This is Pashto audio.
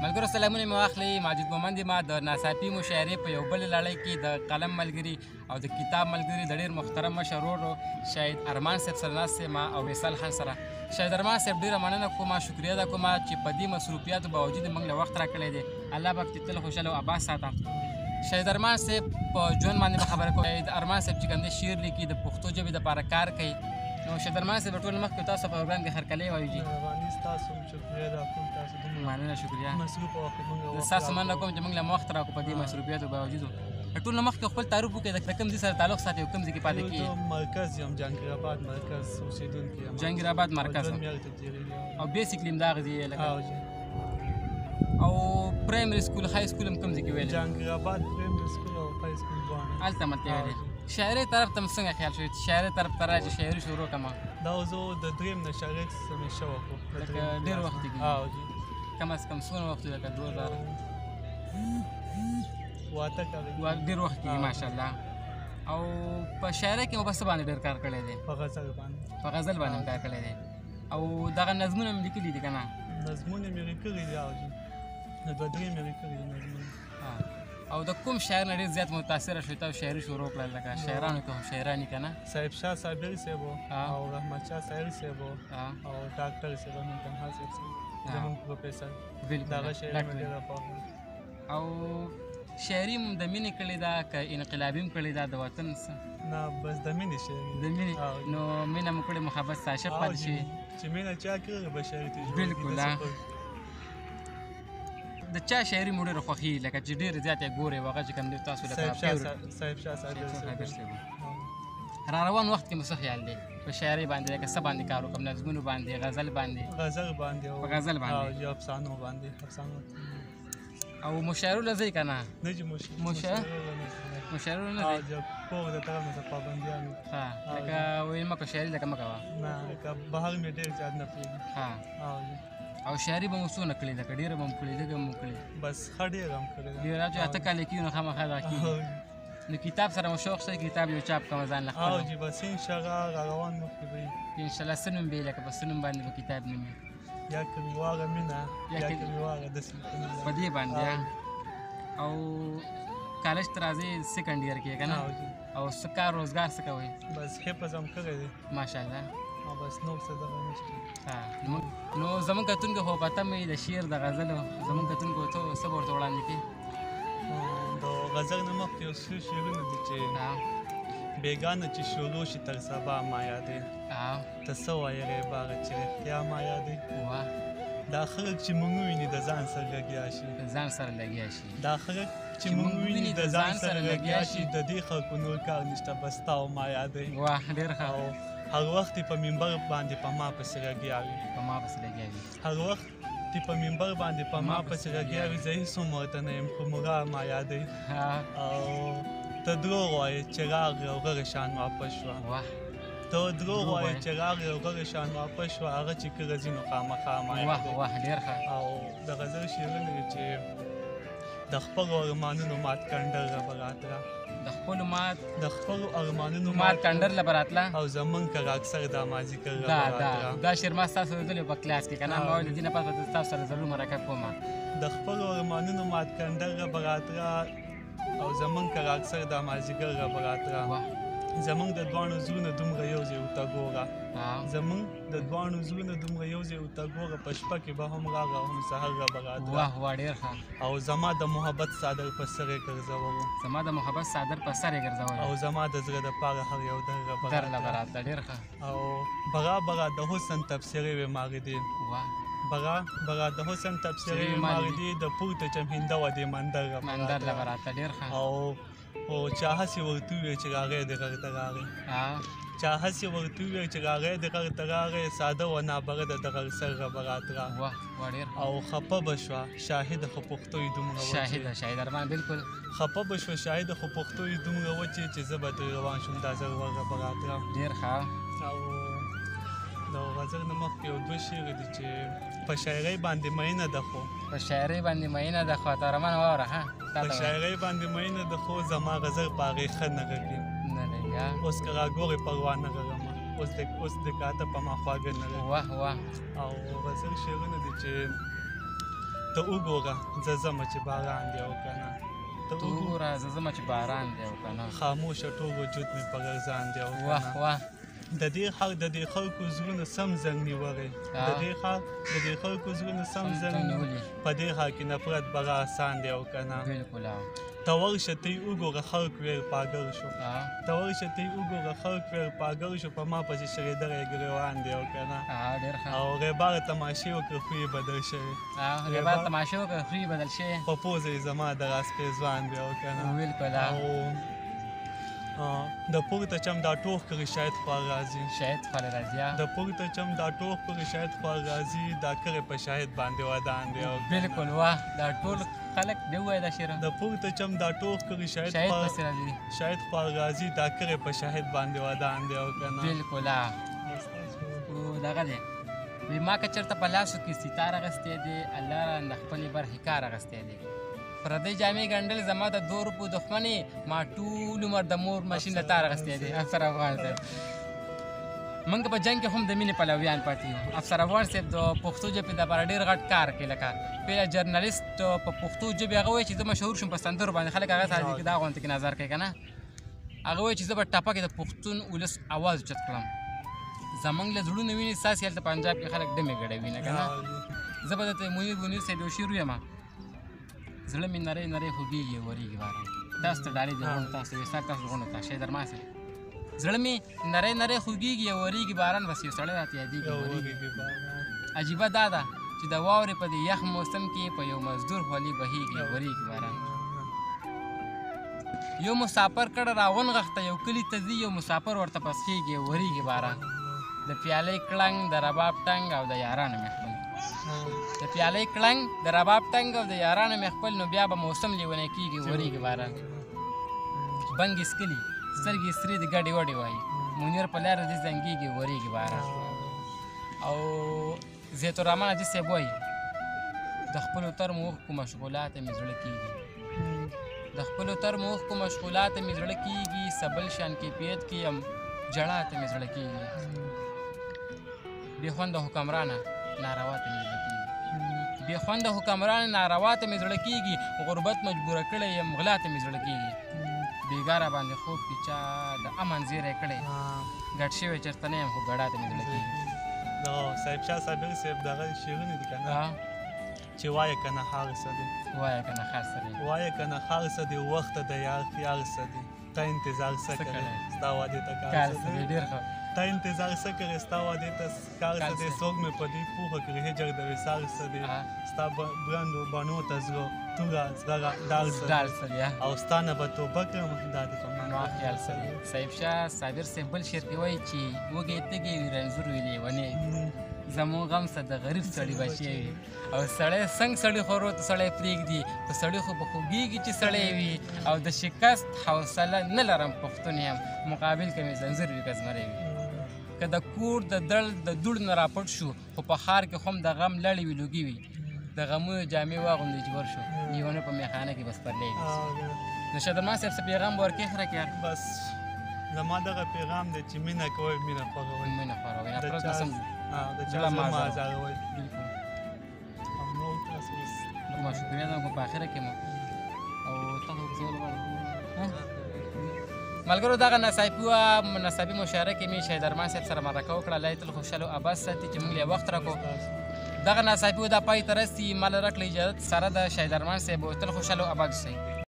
ملګرو سلامونه مې واخلئ. ماجد مومند ما د ناڅاپي مشاعرې په یو بل لړۍ کې د قلم ملګري او د کتاب ملګري د ډېر محترم مشر ورور شاهد ارمان صاحب سره ناست یم او وصال خان سره. شاهد ارمان صاحب ډېره مننه کوم، شکریه ادا کوم چې په دې مصروفیاتو باوجود موږ له وخت راکړی دی. الله پاک دې تل خوشحاله او اباد ساته. شاهد ارمان صاحب په ژوند باندې به خبره کوم. شاهد ارمان صاحب چې کوم دی شعر لیکي، د پښتو ژبې دپاره کار کوي. نو شاهد ارمان صاحب ټول مخکې تاسو پروګرام کې هرکلی وایو جي. مهرباني ستاسو هم شکریه ادا کوم، تاسو دومره مننه، شکریه. مصروف وخت موږ زه ستاسو مننه کوم چې موږ له وخت راکړو په دې مصروفیاتو باوجود. ټول نه مخکې خپل تعارف وکړئ، د کوم ځای سره تعلق ساتي او کوم ځای کې پاتې کېږي؟ زه مرکز یم، جهانګیر آباد مرکز اوسېدونکی یم. جهانګیر آباد مرکز ژوند مې هلته تېرېږي. او بیسیکلي هم د هغه ځای یې لکه. او جي. او پرایمري سکول های سکول هم کوم ځای کې ویلی؟ جهانګیر آباد پرایمري سکول او های سکول دواړه هلته هم هلته ویلی. جي. شاعرۍ طرف ته مو څنګه خیال شو چې شاعرۍ طرف ته راشي شاعري شروع کړم؟ دا زه د دریم نه شاعرۍ څخه مې شوق و. لکه ډېر وخت کېږي. او جي. کم از کم څونه وخت؟ لکه 2000 واته کاله. ډېر وخت کېږي ماشاءالله. او په شاعرۍ کې مو په څه باندې ډېر کار کړی دی؟ په غزل باندې. په غزل باندې هم کار کړی دی. او دغه نظمونه مې لیکلي دي که نه؟ نظمونه مې لیکلي دي. او جي، د دوه درې مې لیکلي دي نظمونه. او د کوم شاعر نه ډېر زیات متاثره شوې تاسو شاعري شروع کړه؟ لکه شاعرانو کې هم شاعران دي که نه؟ صاحب شاه صابر صاحب او رحمت شاه ساحل صاحب او ډاکټر صاحب امین تنها صاحب، زموږ پروفیسر. بالکل، دغه شاعري مې ډېره خوښه. او شاعري مو د مینې کړې ده که انقلابي هم کړې ده د وطن څه؟ نه، بس د مینې شاعري. د مینې. نو مینه مو کړې، محبت څه عاشق پاتې شوې. چې مینه چا کړې به شاعري ته جوړېږي. بالکل. د چا شاعري مو ډېره خوښېږي، لکه چې ډېره زیاته یې ګورئ هغه چې کوم دی تاسو لکه صاحب شاه صابر صاحب؟ را روان وخت کې مو څه خیال دی په شاعرۍ باندې، لکه څه باندې کار وکړم؟ نظمونو باندې، غزل باندې؟ غزل باندې. په غزل باندې او افسانو باندې. افسانو او مشاعرو له ځئ که نه؟ نه چې مشاعرو نه ځئ؟ د کور د طرف نه پابندیانو. ها، لکه ویل مه کوه شاعري لکه مه کوه. نه، لکه بهر مې ډېر زیات نه پرېږدي. ها. او شاعري به مو څونه کړې؟ لکه ډېره به مو کړې، لږه مو کړې؟ بس ښه ډېره هم کړې ده. ډېره چې 8 کاله کېږي نو خامخا دا کېږي. نو کتاب سره مو شوق شته کتاب یو چاپ کوم ځان له خپل؟ او جي، بس انشاءالله را روان مخکې به وي انشاءالله. څه نوم به یې، لکه په څه نوم باندې به کتاب نوم وي؟ یا کلیواله مینه یا کلیواله داسې په دې باندې. او کالج ته راځئ سیکنډ ییر کې که نه؟ او څه کار روزګار څه کوئ؟ بس حفظ هم کړی دی ماشاءالله. او بس نور څه دغه نشته. نو زموږ کتونکو خو پته مې د شعر د غزلو زموږ کتونکو ته څه به ورته وړاندې کړې؟ د غزل نه مخکې یو څو شعرونه دي چې بېګانه چې شروع شي تر سبا ما یادې، ته څه وایې ریباغه چې رښتیا ما یادې. دا خلک چې موږ وویني د ځان سره لګیا شي، د ځان سره لګیا شي. دا خلک چې موږ وویني د ځان سره لګیا شي، د دې خلکو نور کار نشته بس تا او ما یادوي. واه، ډېر ښه. او هر وخت یې په منبر باندې په ما پسې لګیا وي، په ما پسې لګیا وي. هر وخت یې په منبر باندې په ما پسې لګیا وي، زه هېڅ هم ورته نه یم خو مرا ما یادوي. او ته دروغ وایې چې راغلې او غرې شان واپس شوه. ته دروغ وایې چې راغلې او غرې شان واپس شوه، هغه چې کله ځي نو خامخا ما یادوي. واه، ډېر ښه. او د غزل شعرونه دي چې د خپلو ارمانونو مات کنډر له به راتله، د خپلو مات د خپلو ارمانونو مات کنډر له به راتله، او زمونږ کره اکثر دا مازدیګر له به راتله. دا شعر ما ستاسو لیدلی په کلاس کې که نه؟ ما ویل د دې نه پس به ستاسو سره ضرور مرکه کوم. د خپلو ارمانونو مات کنډر له به راتله، او زمونږ کره اکثر دا مازدیګر له به راتله. زمونږ د دواړو زړونه دومره یو ځای ورته ګوره، زمونږ د دواړو زړونه دومره یو ځای ورته ګوره، په شپه کې به هم راغله هم سهار له به راتله. واه واه، ډېر ښه. او زما د محبت څادر په سر یې ګرځولو، زما د محبت څادر په سر یې ګرځولو، او زما د زړه دپاره هر یو در له به در له به راتله. ډېر ښه. او برا برا د حسن تبصرې وې ماغدې، برا برا د حسن تبصرې وې ماغدې، د پورته چمهنده وه دې مندر له به مندر له به راتله. ډېر ښه. او چا هسې ورته وویل چې راغی د غر ته راغی، چا هسې ورته وویل چې راغی د غر ته راغی، ساده وه نابرده د غر سر له به راتله. او خفه به شوه شاهده خو پښتو یې دومره وه شاهده، شاهد ارمان. بالکل. خفه به شوه شاهده خو پښتو یې دومره وه چې زه به ترې روان شوم دا زر ور له به راتله. ډېر ښه. او د غزل نه مخکې یو دوه شعر دي چې په شاعرۍ باندې مینه ده، خو په شاعرۍ باندې مینه ده، خو عطا الرحمن واوره. ها، په شاعرۍ باندې مینه ده، خو زما غزل په هغې ښه نه غږي، نه لګي. اوس که راګورې پروا نه لرم، اوس د کاته په ما خواږه نه لګي. واه واه. او غزل شعرونه دي چې ته وګوره زه ځمه چې باران دی او که نه، ته وګوره زه ځمه چې باران دی او که نه، خاموشه ټول وجود مې په ګرځان دی او که نه. واه واه. د دې ښار د دې خلکو زړونه سم زنګ نیولی، د دې ښار د دې خلکو زړونه سم زنګ نیولي، په دې ښار کې نفرت بلا اسان دی او که نه. بالکل. ته ورشه ته یې وګوره خلک ویل پاګل شو، ته ورشه ته یې وګوره خلک ویل پاګل شو، په ما پسې شرېدلی ګریوان دی او که نه. ډېر ښه. او غیباره تماشې وکړه خوی یې بدل شوی، غیباره تماشې وکړه خوی یې بدل شوی، په پوزه یې زما د راسپې ځوان دی او که نه. بالکل. او د پورته چم دا ټوخ کړي شاید خوار راځي، شاید خوار راځي، د پورته چم دا ټوخ کړي شاید خوار راځي، دا کړی په شاهد باندې ودان دی. بالکل. واه، دا ټول خلک دی ووایه دا شعر. د پورته چم دا ټوخ کړي شاید پسې راځي، شاید خوار راځي، دا کړی په شاهد باندې ودان دی او که نه. بالکل. دغه دی وی ما که چېرته په لاسو کې ستار اخیستی دی، الله رانه خپلې برخې کار اخیستی دی، پردۍ جامې ګنډل زما د 2 روپو دښمنې، ما ټول عمر د مور ماشین له تار اخیستی دی. افسر افغان صاحب، موږ په جنګ کې هم د مینې پلویان پاتې یو. افسر افغان صاحب د پښتو ژبې دپاره ډېر غټ کار کوي، لکه پهله جرنالیست په پښتو ژبې هغه وایي چې زه مشهور شوم په سندرو باندې، خلک هغه سره دا غونډه کې نظر کوي که نه، هغه وایي چې زه به ټپه کې د پښتون ولس اواز اوچت کړم، زمونږ له زړونو ویني ستاسې هلته پنجاب کې خلک ډمې ګډوي نه که نه. زه به درته منیر بونیر صاحب یو شعر ووایم، زړه مې نری نری خوږېږي ورېږي باران، تاسو ته ډالۍ دی غونډو تاسو وصال تاسو غونډو ته شی درما صاحب، زړه مې نری نری خوږېږي ورېږي باران، بس یو سړی راته یادېږي ورېږي. عجیبه دا ده چې د واورې په دې یخ موسم کې په یو مزدور خولې بهېږي ورېږي باران. یو مسافر کړه راونغښته یو کلي ته ځي، یو مسافر ورته پسخېږي ورېږي باران. د پیالۍ کړنګ د رباب ټنګ او د یارانو مې خپل، د پیالۍ کړنګ د رباب ټنګ او د یارانو مې خپل، نو بیا به موسم لیونی کېږي ورېږي باران. بنګې څکلي سترګې سرې د ګډې وډې وایي، منیر په لاره دې زنګېږي ورېږي باران. او زیت الرحمن عاجز صاحب وایي د خپلو ترمو اوښکو مشغولاته مې زړه کېږي، د خپلو ترمو اوښکو مشغولاته مې زړه کېږي، څه بل شان کیفیت کې یم ژړا ته مې زړه کېږي، بې خونده حکمرانه ناروا ته مې زړه کېږي، بې خونده حکمرانه ناروا ته مې زړه کېږي، غربت مجبوره کړی یم غلا ته مې زړه کېږي، بېګا را باندې خوب کې چا د امن زیری کړی، ګډ شوی چېرته نه یم خو ګډا ته مې زړه کېږي. صاحب شاه صابر صاحب دغه شعرونه دي که نه چې وایه که نه ښار څه دی، وایه که نه ښار څه دی، وایه که نه ښار څه دی، وخته د یار خیال څه دی، تا انتظار څه کړی ستا وعدې ته کار څه دی، ډېر ښه، تا انتظار څه کړی ستا وعدې ته کار څه دی، څوک مې په دې پوهه کړي هجر د وصال څه دی، ستا برندو بڼو ته زړه توره زغره ډال څه دی، او ستا نه به توبه کړم دا دې په ما خیال څه دی. صاحب شاه صابر صاحب بل شعر کې وایي چې وږی تږی وي رنځور وي لیونی، زموږ غم څه د غریب سړي بچی وي، او سړی څنګه سړي خورو ته سړی پرېږدي، خو سړي خو به خوږېږي چې سړی وي، او د شکست حوصله نه لرم پښتون یم، مقابل که مې ځنځیر وي که زمری وي، که د کور د دړ د دوړ نه راپټ شو، خو په ښار کې هم د غم لړې وي لوګي وي، د غمونو جامې واغوندې چې ورشو لیونو په میخانه کې به سپرلی وي. نو شادرمان صاحب څه پیغام به ورکړې خره کې؟ بس زما دغه پیغام دی چې مینه کوئ، مینه خوروئ، مینه خوروئ، نفرت نه سم د چا زړه مه ازاروئ. بالکل. او نور تاسو بس ما شکریه ده په اخره کې مو او تاسو څه ویل غواړئ؟ ملګرو دغه نصابي وه، نصابي مشاعره کې مې شهید ارمان صاحب سره مرکه وکړه، الله یې تل خوشحاله او اباد ساتي چې موږ له وخت راکړو. دغه ناڅاپي وه دا پای ته رسي، ما له راکړه اجازت سره د شهید ارمان صاحب، تل خوشحاله او اباد اوسئ.